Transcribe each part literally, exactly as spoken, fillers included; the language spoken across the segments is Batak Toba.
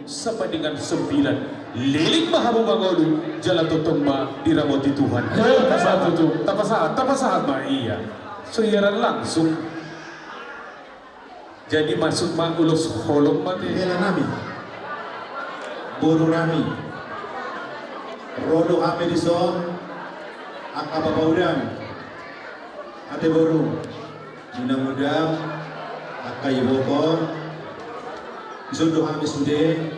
Sama dengan sembilan. Leleng ma hamu mangolu, jala tongtong ma diramoti Tuhan. Tapasahat, tapasahat ma ia. So hiaran langsung. Jadi masuk ma ulos holong ma te. Hela nami, boru nami, ro do hami dison, angka papaudam, ate boru. Mudah-mudahan angka iboto, dison do hami sude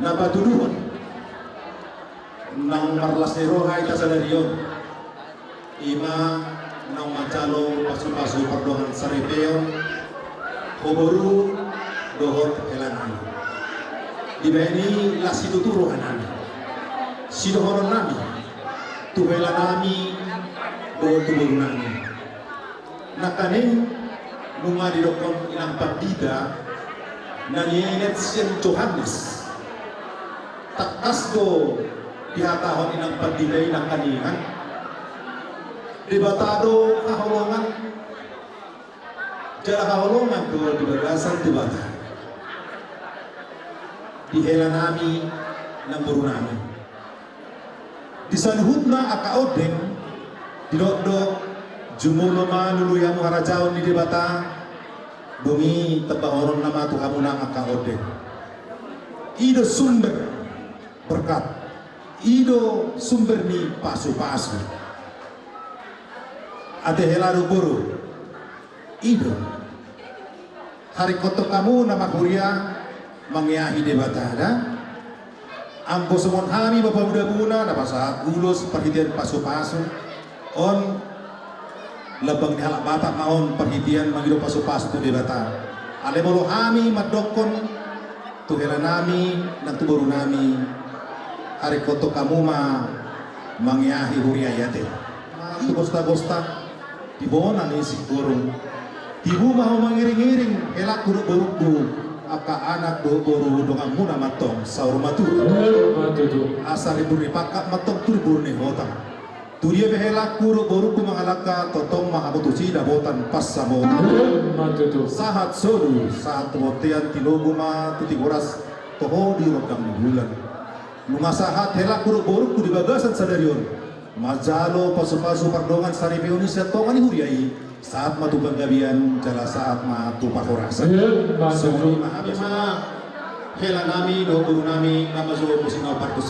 na patuduhon naung marlas ni roha hita sadari on. Ima naung manjalo pasu-pasu pardongansaripeon, ho boru dohot hela nami. Dibahen i las situtu roha nami, sidohonon nami tu hela nami dohot tu boru nami. Nangkaning nunga didokkon inang pandita na nienet sian Johannes. Tangkas do dihatahon inang pandita i nangkaningan, Debata do haholongan, jala haholongan do di bagasan Debata. Di hela nami nang boru nami. Di saluhutna angka ondeng, didok do, jumolo ma lului hamu harajaon ni Debata. Dung i tambahononna ma tu hamu nang angka ondeng. I do sumber berkat, i do sumber ni pasu-pasu. Ate hela dohot boru, i do. Haringkothon hamu na marhuria mangeahi Debata da. Anggo songon hami ma pamudamuna na pasahat ulos parhitean pasu-pasu, on lambang ni halak Batak ma on parhitean mangido pasu-pasu tu Debata. Alai molo hami mandokkon tu hela nami nang tu boru nami, haringkothon hamu ma mangeahi huria i ate. Tu gosta-gosta di bona ni Simborong. Tibu ma ho mangiring-iring, helangku dohot borungku, angka anak dohot boru donganmuna ma antong saur matua. Asa rimbur ni pangkat ma antong tu rimbur ni hotang. Tudia pe helangku dohot borungku mangalangka, tongtong ma hamu tusi dapotan pansamotan. Sahat solu, sahat tu bontean, tilogu ma tu Tihoras, toho di rondang ni bulan. Nunga sahat helangku dohot borungku di bagasan sadari on manjalo pasu-pasu pardongansaripeon i sian tonga ni huria i, sahat ma tu panggabean jala sahat ma tu parhorasan. Songon i ma hami ma hela nami dohot boru nami, na majo musik na partus.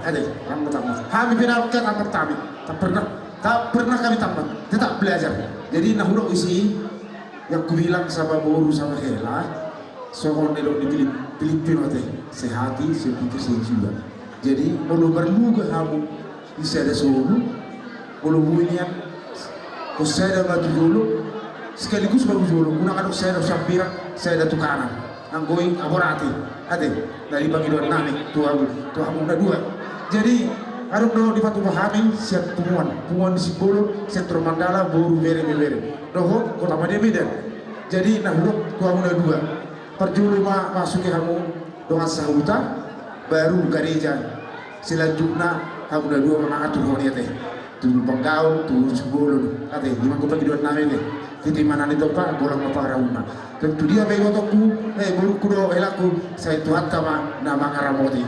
Ate, orang pertama. Hami pe na tamat hami. Tak pernah, tak pernah kami tamat. Tetap belajar. Jadi na hudok isi, yang kubilang sama boru sama hela, songon na didok ni Pilip, Pilip pe mate, sehati, sepikir, sejiwa. Jadi molo marluga hamu di sada solu, molo boi nian ho sada ma tu jolo, sekaligus ma tu jolo, unang adong sada tu sambirang, sada tu kanan. Anggo i aborati, ate, na di pangidoan nami tu hamu, tu hamu na dua. Jadi adong do dipatupa hami sian punguan, punguan ni Simbolon, sian Tor Mandala, boru, bere, bebere, dohot Kota Madya Medan. Jadi na hudok tu hamu na dua, parjolo ma masuki hamu dongan sahuta, baru gareja. Selanjutna hamu na dua ma mangaturhon i, ate, tu Lumban Gaol, tu Simbolon, ate, i ma anggo pangidoan nami, ate. Titi ma na nitompa, golang ma pangarahutna. Tung tu dia pe ibotongku, eh, borungku dohot helangku, sai Tuhanta ma na mangaramoti.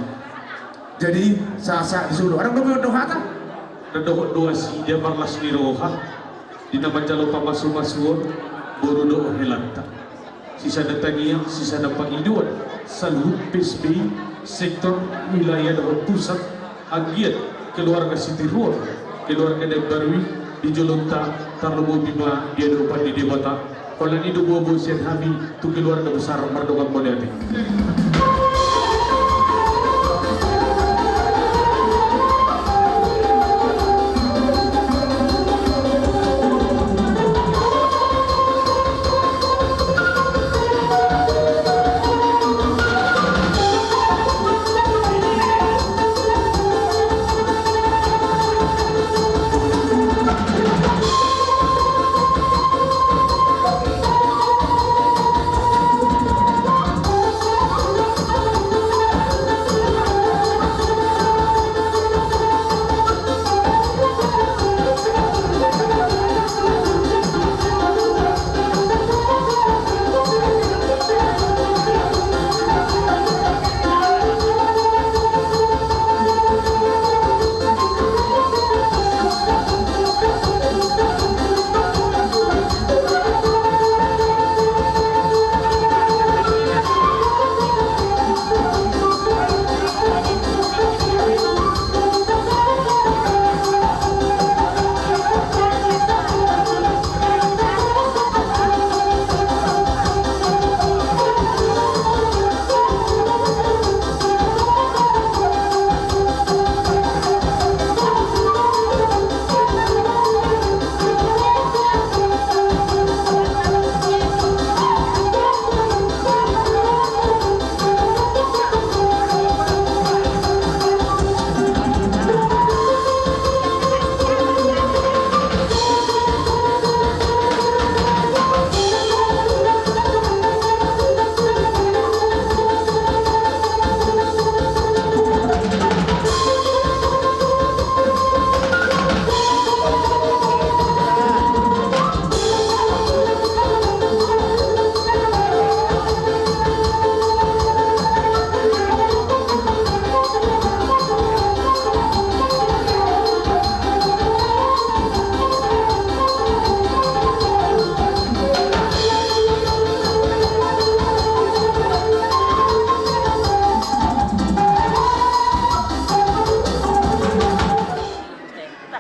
Jadi sahat-sahat di solu. Adong dope on do hata? Na dohot do nasida marlas ni roha di na manjalo pamasumasuon boru dohot helanta. Sisada tangiang, sisada pangidoan, saluhut P S B I, sektor, wilayah dohot pusat, anggiat keluarga sitiruon, keluarga na imbaru i, di jolonta tarlumobi ma di adopan ni Debata. Holan i do boaboa sian hami tu keluarga besar Mardongan Mauliate.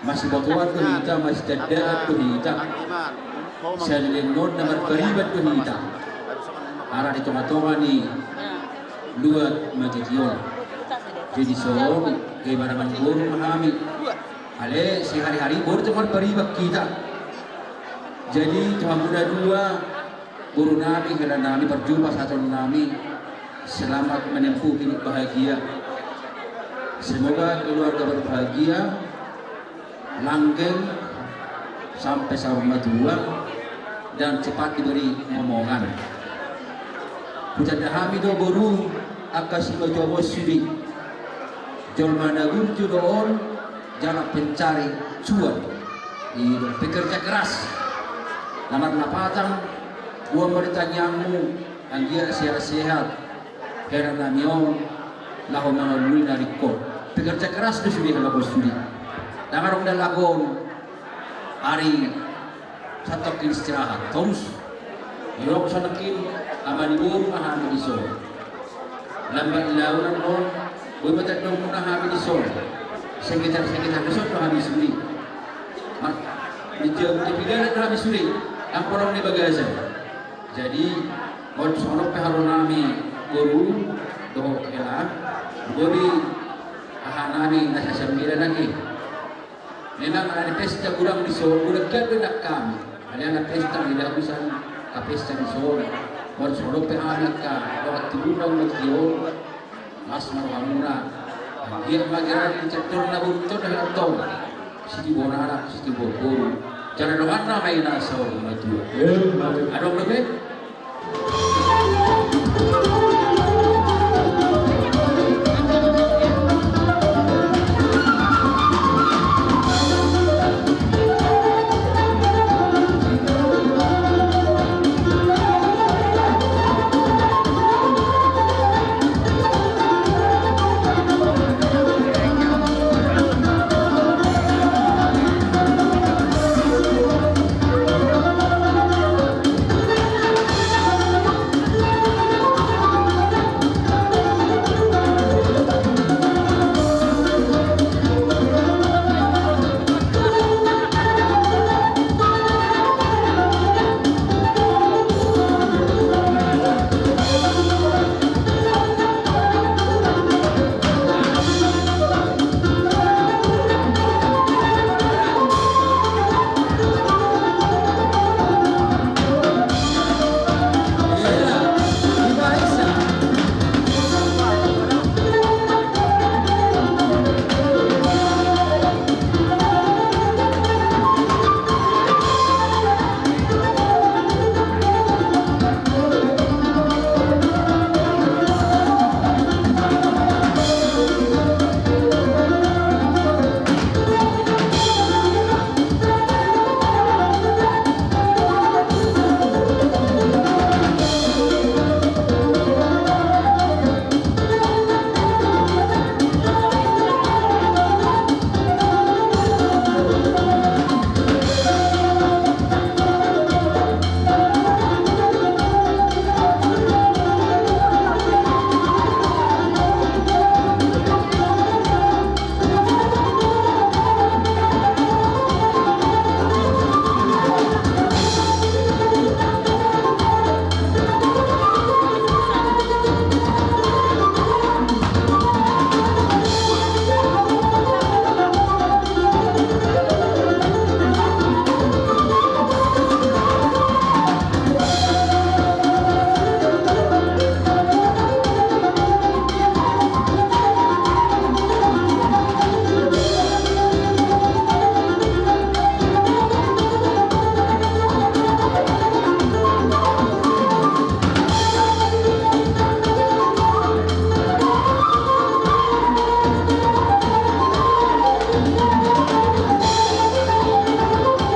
Masibatuan do hita, masitandaan do hita, saleleng on na marpariban do hita. Ala di tongatonga ni luat ma hita on. Jadi songon i, gabe manang boru ma hami. Alai sehari-hari boru do marpariban hita. Jadi tu hamu na dua, boru nami, hela nami, parjolo pasahaton nami, selamat menempuh hidup bahagia. Semoga keluarga berbahagia, langgeng sampai saur matua, dan cepat diberi momongan. Hutanda hami do boru, angka simatua bonsu di, jolma na burju do on, jala pencari cuan. I do, pekerja keras. Na marlapatan, boan ma di tangiangmu, anggiat sehat-sehat hela nami on, laho mangalului na ringkot. Pekerja keras do sude hela bonsu di. Ndang adong dalan on, ari santongkin istirahat. Torus. Didok sonangkin, ama ni boru ma hami dison. Lambat laho on, Boi ma tandok muna hami dison. Sekitar-sekitar dison do hami suri. Mar-, di jam kepigalan do hami suri. Amporong ni bagasan. Jadi, on songon pe haronami boru, dohot hela, boi aha nami na sasambilan nangkin. Memang ala ni pesta godang dison, godang gabe nang hami. Ala ni pesta, ida bisa ka pesta dison. On songon pe hami ka, dohot tibuna on. Las ma rohamuna. Anggiat ma gabe di catur na boru tong, hela tong. Sitibu on anak, sitibu on boru. Jala donganna ma i na saur matua. Adong dope?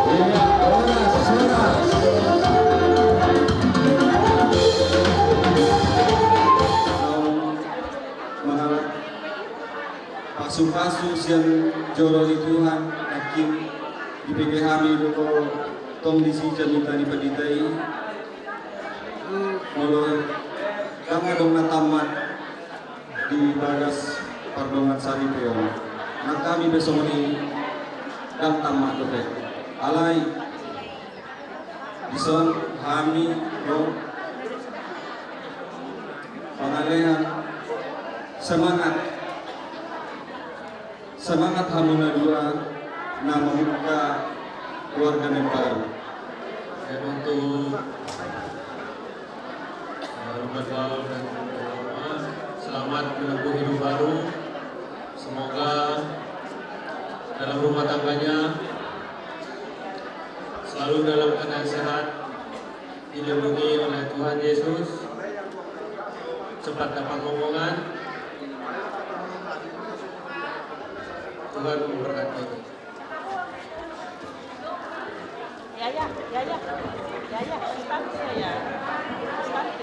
Iya, horas, horas. Mangalap pasu-pasu sian joro ni Tuhan, nangkin dibege hami do tong disi jamita ni pandita i. Molo ndang adong na tamat di bagas pardongan saripeon, nang hami pe songon i, ndang tamat dope. Alai dison hami ro mangalean semangat, semangat hamu na dua na mamungka keluarga na baru. Dan untuk, eh, Ruben Bal dan Ruben Bal, selamat menempuh hidup baru. Semoga dalam rumah tangganya selalu dalam keadaan sehat, dilindungi oleh Tuhan Yesus, cepat dapat momongan. Tuhan memberkati. Ya, ya, ya, ya. Ya, ya, start saya. Start.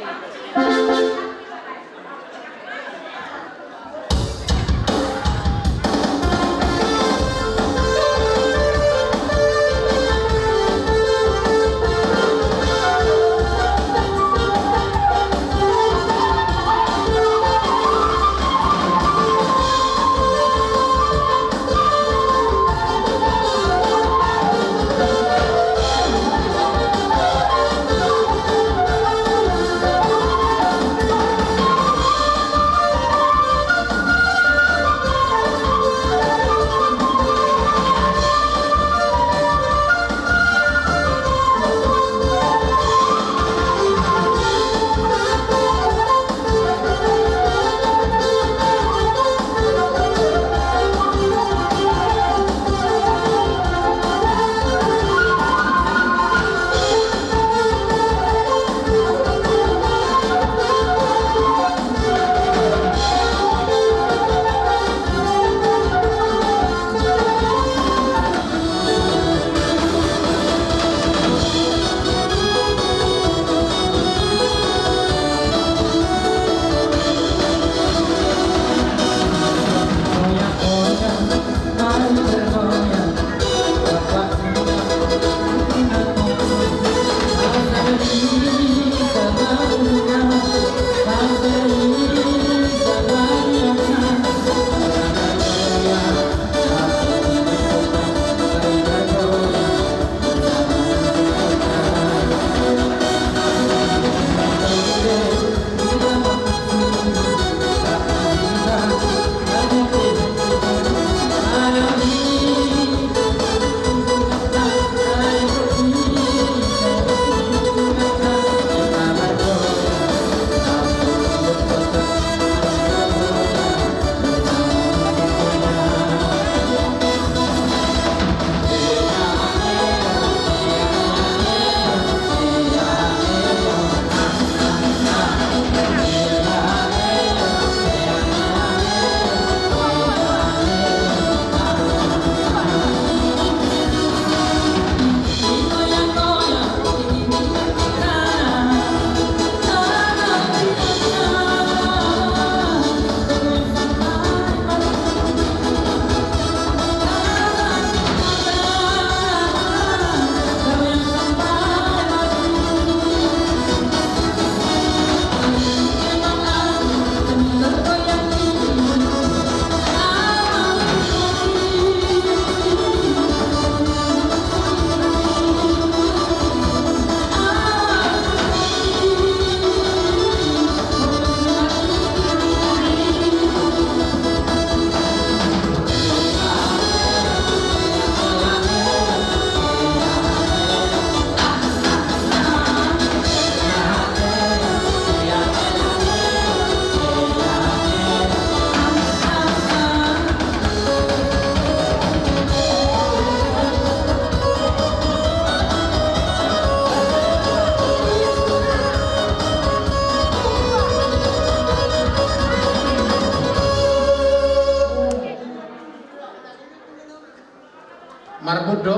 Marbot do?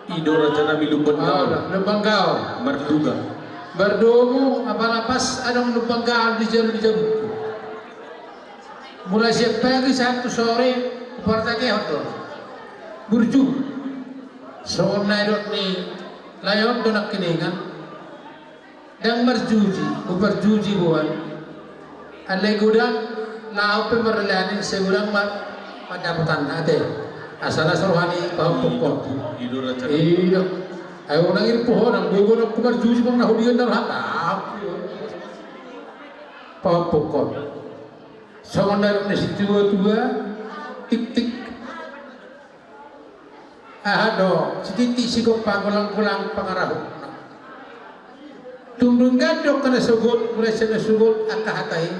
I do raja nami Lumban Gaol. Ah, Lumban Gaol. Marduga. Mardomu apala pas adong Lumban Gaol di jabu, di jabu. Mulai sian pagi sahat tu sore, hupartatehon do. Burju. Songon na nidok ni lae on do nangkiningan. Ndang marjuji, huparjuji boan. Alai godang, laho pe mardalan i sai godang ma-, mandapotanna ate. Asa las roha ni pahompungkon. I do raja. I do. Ai unang irpu ho, nang boi godang humarjuji, manang na hudingan na rohangku. Pahompungkon. Songon na nidok ni situatua, tiktik. Aha do, sititi sigompa, golang-golang pangarahutna. Tung dung gandok na sogot, mulai sian na sogot angka hata i,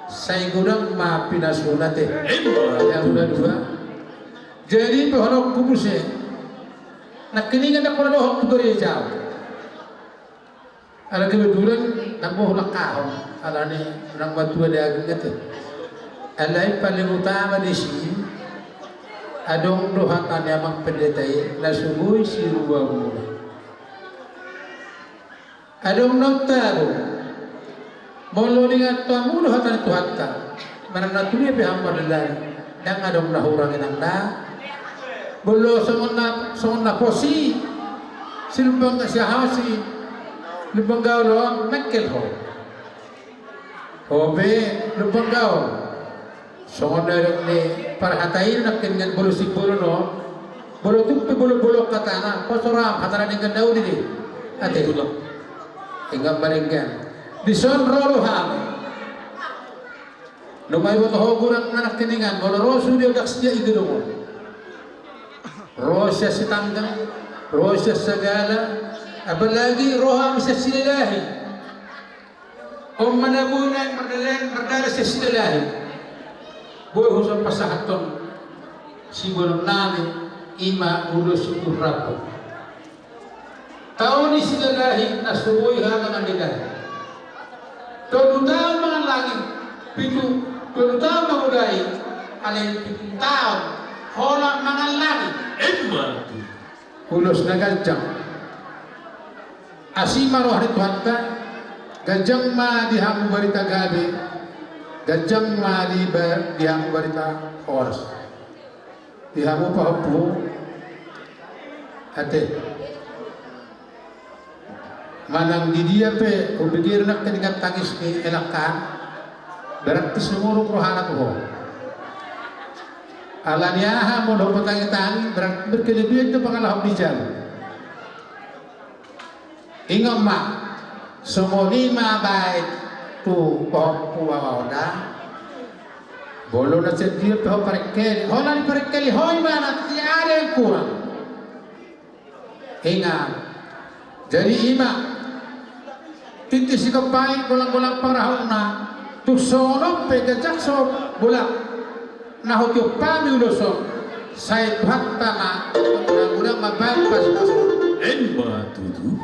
sai godang ma pinasuna ate. Emma. Yang dua-dua. Jadi pahompungku muse. Nangkiningan ndang pola dohot tu gareja. Ala kebetulan, ndang boi hulangkahon, alani unang matua daging ate. Alai paling utama disi, adong do hata ni amang pendeta i, na so boi sirubamuna. Adong na untabu, molo diingot hamu do hata ni Tuhanta. Manang na tudia pe hamu mardalan, ndang adong na hurang inang na. Molo songon na, songon na pos i, si Lumban, si aha, si Lumban Gaol on, mengkel ho. Ho pe Lumban Gaol. Songon na nidok ni parhata i nangkin, molo sibolon on. Molo tung pe bolon-bolon hatana, pos roham, hatana denggan na uli do i. Ate. Denggan ma denggan. Dison ro do hami. Nunga diboto ho godang na nangkiningan, molo ro sude, ndang sian i do dohot. Ro sian Sitanggang, ro sian Sagala, apalagi ro hami sian Silalahi. On ma na boi naeng mardalan, mardalan sian Silalahi. Boi husomba sahat on sibolon nami, i ma ulos tu Rabu. Tao ni Silalahi na so boi hami mangallang i. Tolu taon mangallangi, pitu, tolu taon mangudai, alai pitu taon holan mangallangi. Emma tutu. Ulos na ganjang. Asi ma roha ni Tuhanta, ganjang ma di hamu barita gabe, ganjang ma di ba-, di hamu barita horas. Di hamu pahompu ate. Manang di dia pe hupikir nangkin, ingot tangis ni elakkan, berarti sumurung rohana tu ho. Alani aha molo hupatangi-tangi, berarti berkelebihan do pangalahon di jabu. Ingot ma, songon i ma baen tu pahompu ahu da. Molo na sian dia pe ho parengkeli, holan diparengkeli ho ibana, tidak ada yang kurang. Ingat. Jadi i ma, tintin sigompa i, golang-golang pangarahutna, tung songon on pe ganjang so bolak. Na hutiop hami ulos on, sai Tuhanta ma na godang mambahen pasupasu. Emma tutu.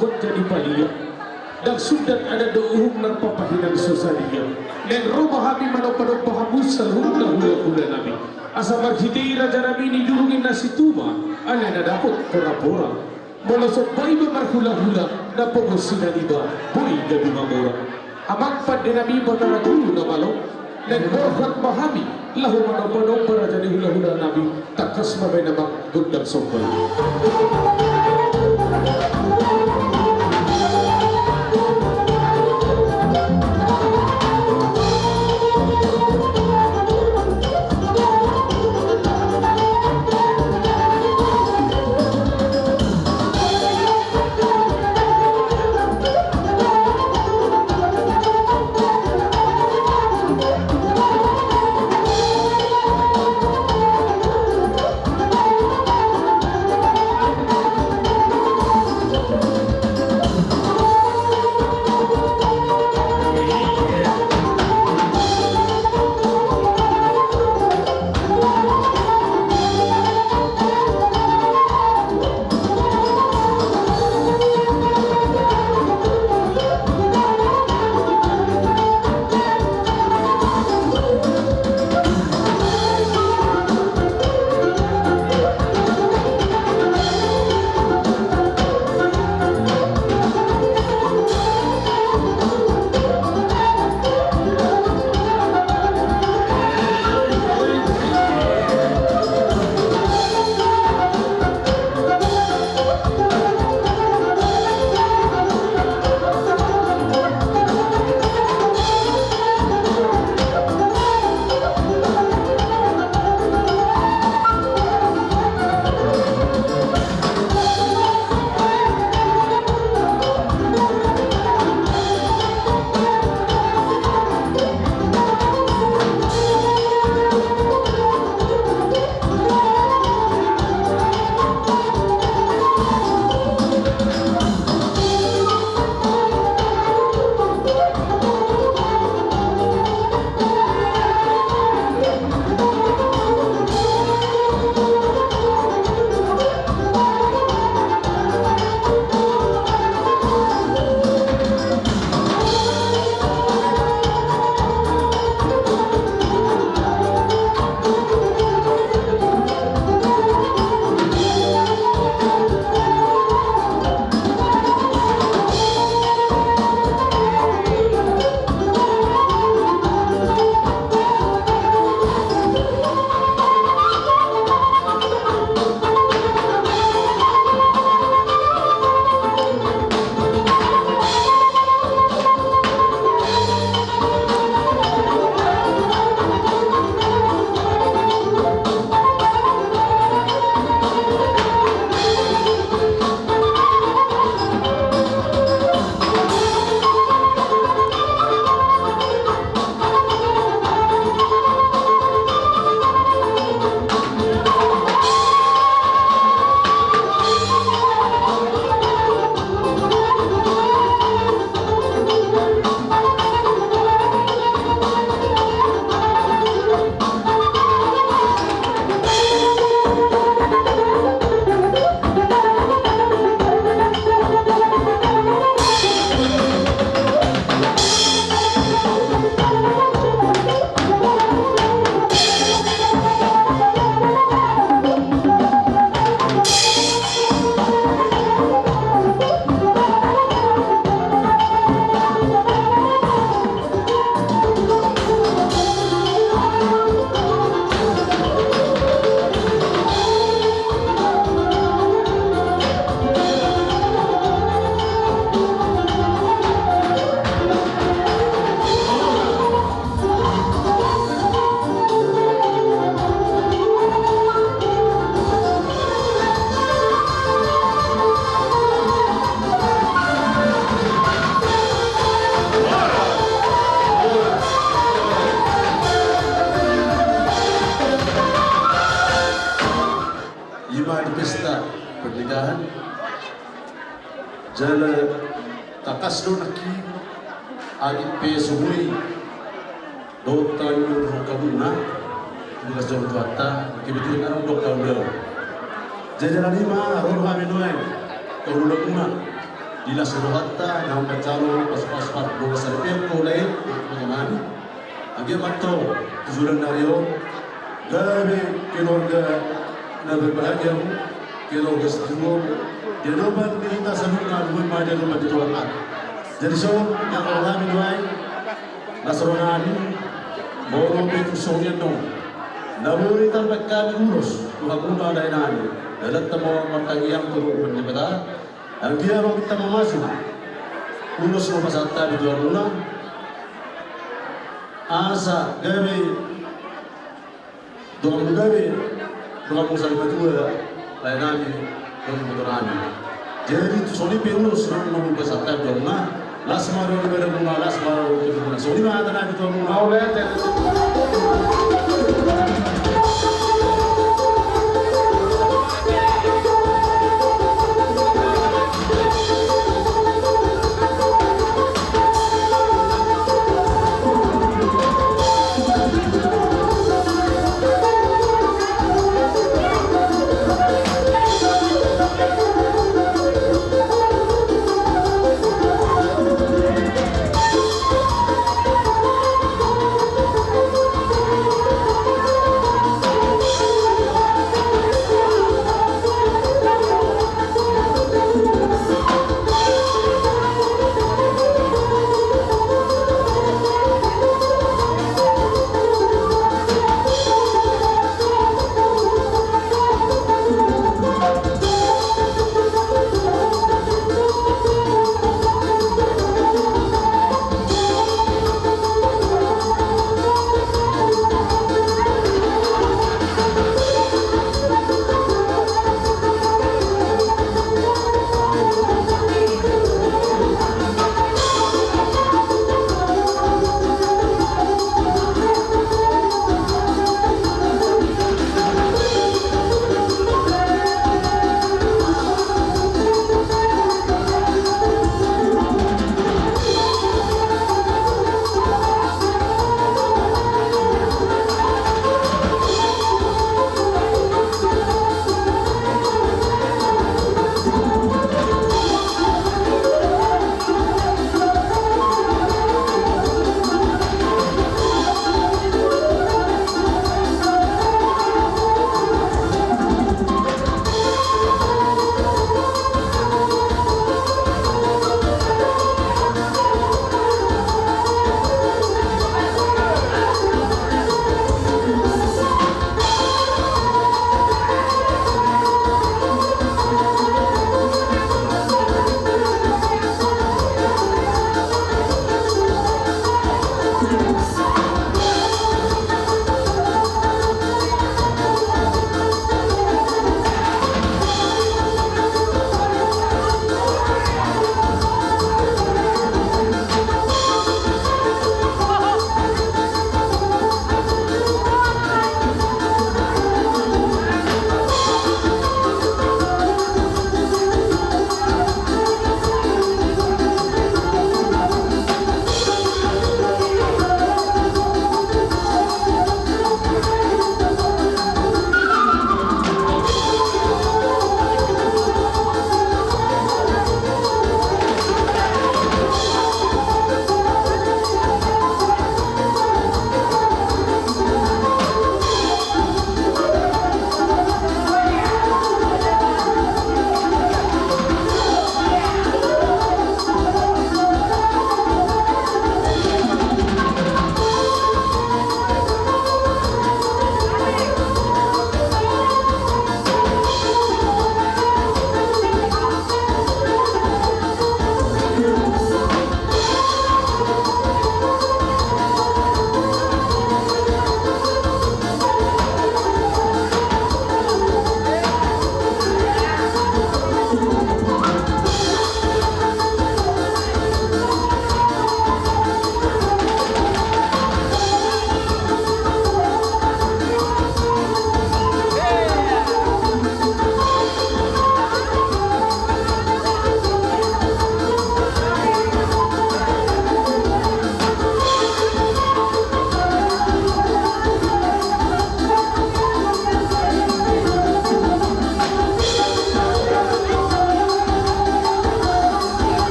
Buat jadi palia, ndang sundat adat dohot uhum na papahinan so sadia. Naeng ro ma hami manomba-nomba hamu saluhutna hula-hula nami. Asa marhite i raja nami nidurungi na situma, alai na dapot pora-pora. Molo somba iba marhula-hula, na pogo sinan iba, boi gabe mamora. Amang pande nami Batara Guru na malo, naeng borhat ma hami laho manomba-nomba raja ni hula-hula nami. Tangkas ma baen amang gondang somba i. I ma di pesta pernikahan. Jala tangkas do nangkin, adi pe so boi dohot tangan ni rohamuna, di bagas joro Tuhanta, kebetulan adong do kaula. Jala jala ni ma ro hami nuaeng, kaula muna. Di las ni rohanta, naung manjalo pasu-pasu parbongasan pe angka lae, amang inang. Anggiat ma antong tu joloan ni ari on gabe keluarga na berbahagia, keluarga setuju. Di adopan ni hita saluhutna, lumobi ma di adopan ni Tuhan. Jadi songon na hurang hami do i, las roha nami, molo pe tung songon i annon, na boi tarbaen hami ulos tu hamuna lae nami, na lam hita martangiang tu adopan ni Debata. Anggiat molo hita mamasuk ulos na hupasahat hami tu hamuna, asa gabe donganmu, gabe donganmu saur matua, lae nami, donganmu, boru nami. Jadi tu songon i pe ulos na hupasahat hami tu hamuna. Las ma roha ni badanmuna, las ma roha ni tubuhmuna. Songon i ma hata nami tu hamuna. Mauliate.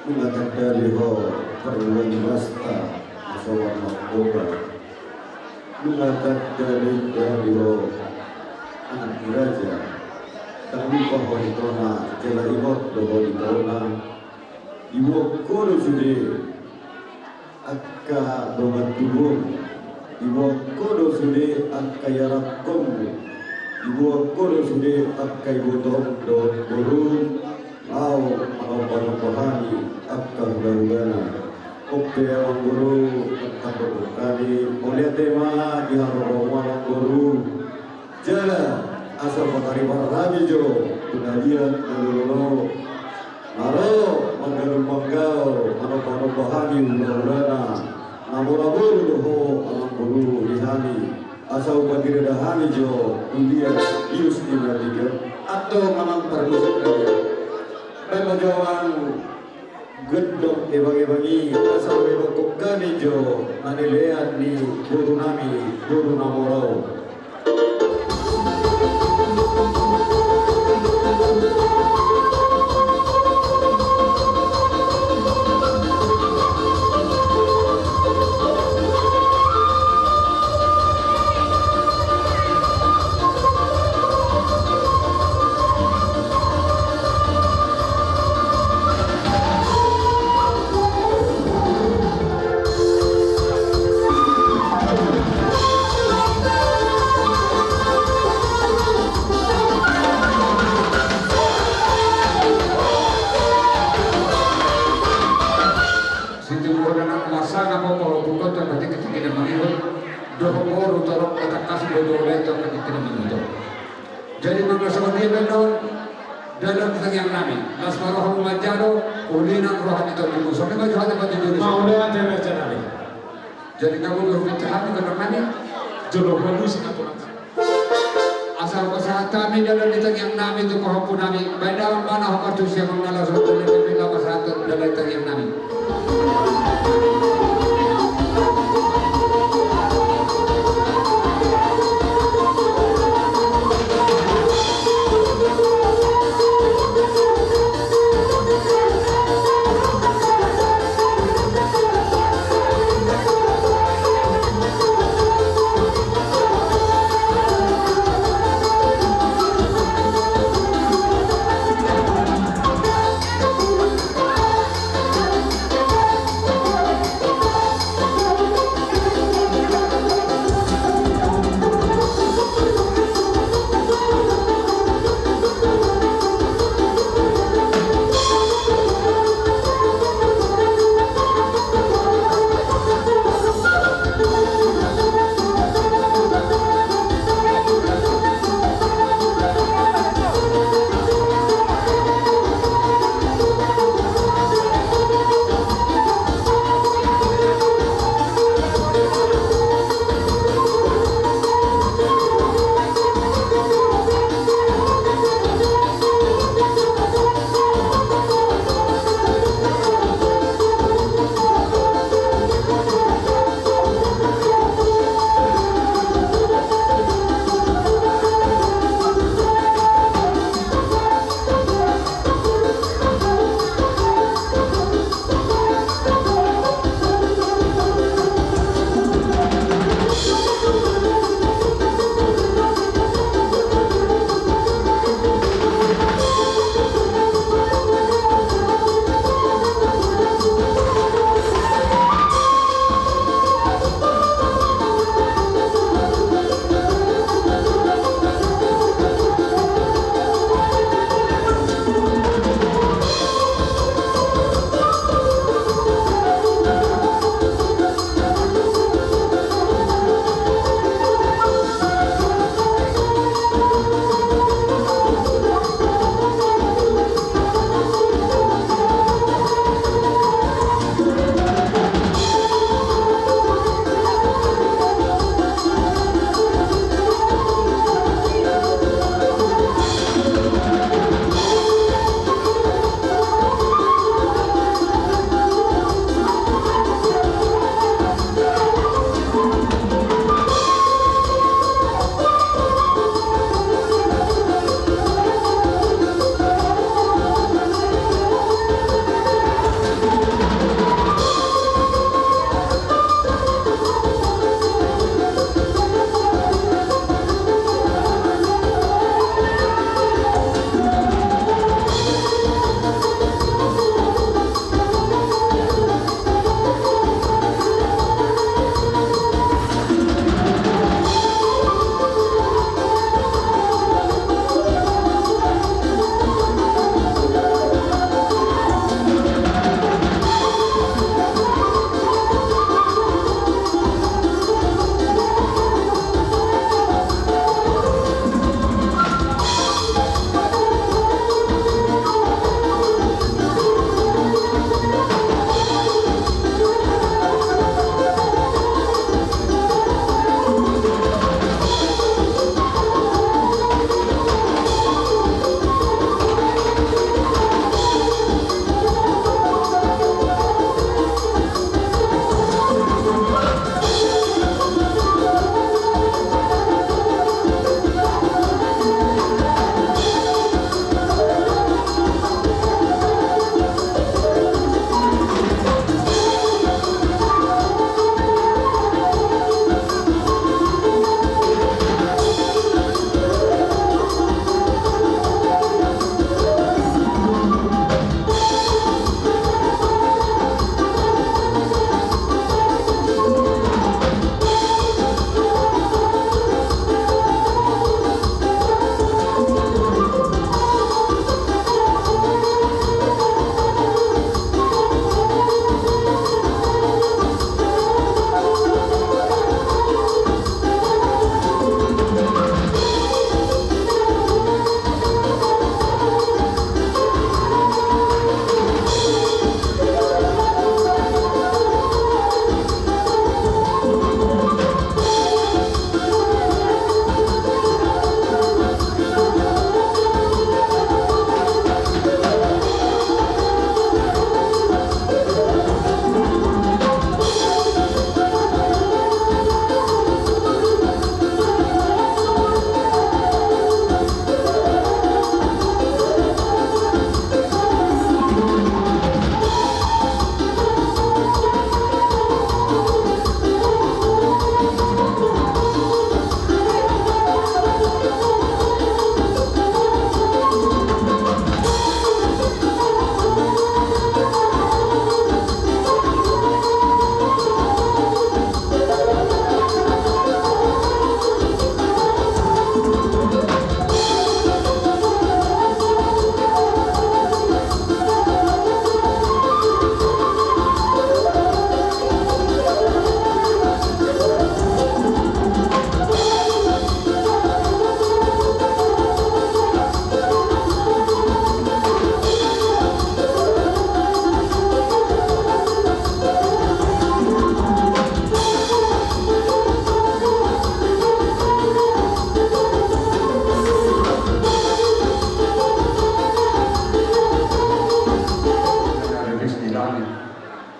Nunga tanda di ho parguruan ni basta na so marnamboba. Nunga tanda di ho anak ni raja. Ndang lupa ho di tona, jala ingot do ho di tona. Diboan ho do sude angka dongan tubu, diboan ho do sude angka ianakhonmu, diboan ho do sude angka ibotom dohot boru, laho manomba-nomba hami angka hula-hulana. Ope amangboru, angka hami mauliate ma di haroromu amangboru. Jala asa patarima hami jo tu na liat na lolo na ro manggaol-manggaol manomba-nomba hami hula-hulana. Na mora boru do ho amangboru di hami. Asa hupatanda hami jo tu liat bius ni na tiga. Antong amang parmusik na liat. Baen ma jo amang gondang ebang-ebang i, asa huebanghon hami jo na nilean ni boru nami, boru na mora on. Situhor anak masa na popo pukot tanda tingki-tingki na mangihut. Dohot boru torop na tangkas do dohot lae tanda tingki na mangihut. Jadi mangasa on dia bendon dalam tangiang nami. Las ma roha manjalo ulina roha ni tondinmu. Songon i ma jo hata pati juri. Mauliate ma jo nami. Jadi kamu belum pecah hati benar nami. Jolo bagus na tulang. Asa pasahat hami dalan ni tangiang nami tu pahompu nami. Baen damang ma na hombar tu siamang na laos dalan ni tangiang nami.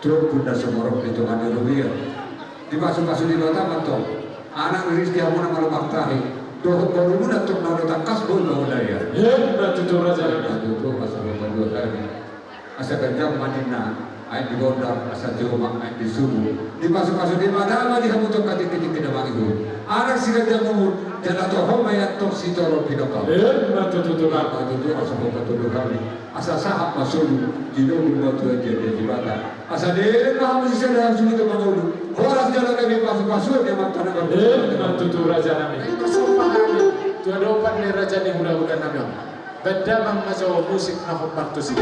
Tumpun na sumorop di tonga ni robean. Dipasupasu Debata ma antong anak ni rizki hamuna malo martahi. Dohot borumuna antong na olo tangkas boi pangulaian. Emma tutu raja nami. Emma tutu, asa hombar dua hali. Asa ganjang ma ninna aek di gondang, asa tio ma aek di subu. Dipasupasu Debata ma di hamu antong angka tingki-tingki na mangihut. Anak siganjang umur, jala toho ma i antong sitorop hinampang. Emma tutu tulang. Emma tutu, asa hombar tolu hali. Asa sahat ma solu, di lobi ma tuan dia dia Debata. Asa leleng ma hamu sisada solu tu mangolu. Horas jala gabe pasu-pasuon ni amanta na martua. Emma tutu raja nami. Ai marsombah hami tu adopan ni raja ni hula-hula nami on. Bahen damang ma jo musik na hombar tusi.